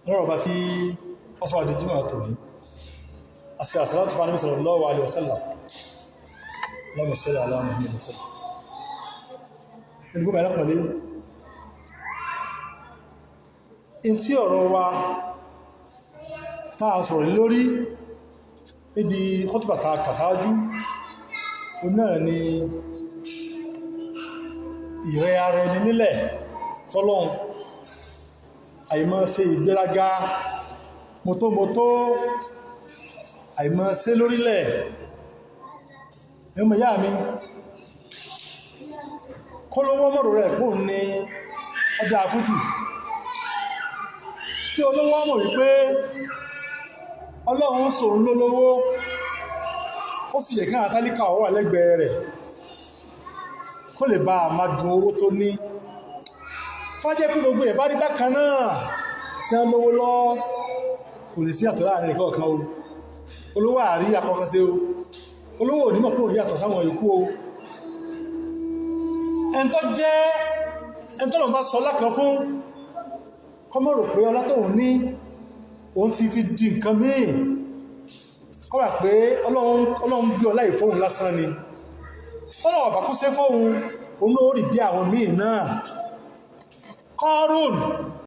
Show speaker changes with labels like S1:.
S1: Lọ́rọ̀ bá tí ó sọ àdíjímọ̀ tòní àti àsàlátù fún Ànábì sallallahu alaihi wasallam. Allahumma salli ala Muhammad wa sallam. Ẹni gbogbo alápọ̀lẹ́ in tí ọ̀rọ̀ wa táa sọ̀rọ̀ lórí níbi khutbah ta kàsáájú o náà ni ìrẹ́ ara ẹni nílẹ̀ fọ́lọ́hun, àìmọ́ ṣe ìgbéraga mọ́tómọ́tó, àìmọ́ ṣe lórílẹ̀. Ẹmọ ìyá mi, kó lówó mọ̀rọ̀ rẹ̀ pò ní ọdá àfújù, kí olówó mọ̀ wípé Ọlọ́run sòun lólówó, ó sì yẹ kí àwọn tálíkà ó wà lẹ́gbẹ̀ẹ́ rẹ̀ kó lè bá a máa dùn owó tó ní. Tó jẹ́ pé gbogbo ẹ̀ bá rí bákan náà tí wọ́n lówó lọ, kò lè sí àtọ̀ láàrin ìkọ̀ọ̀kan o. Olówó àrí akọ́kọ́ sí o, olówó onímọ̀ pé òun yàtọ̀ sáwọn ikú o. Ẹn tó jẹ́ ẹn tó lọ bá sọ lákan fún kọ́mọ̀ rò pé ọlá tóun ní òun ti fi di nǹkan míì, kọ́wà pé Ọlọ́run gbé ọlá ìfóhun lásán ni. Tọ́lọ̀ ọ̀bà kó sé fóhun, òun ó rí bí àwọn míì náà. Kọ́rùn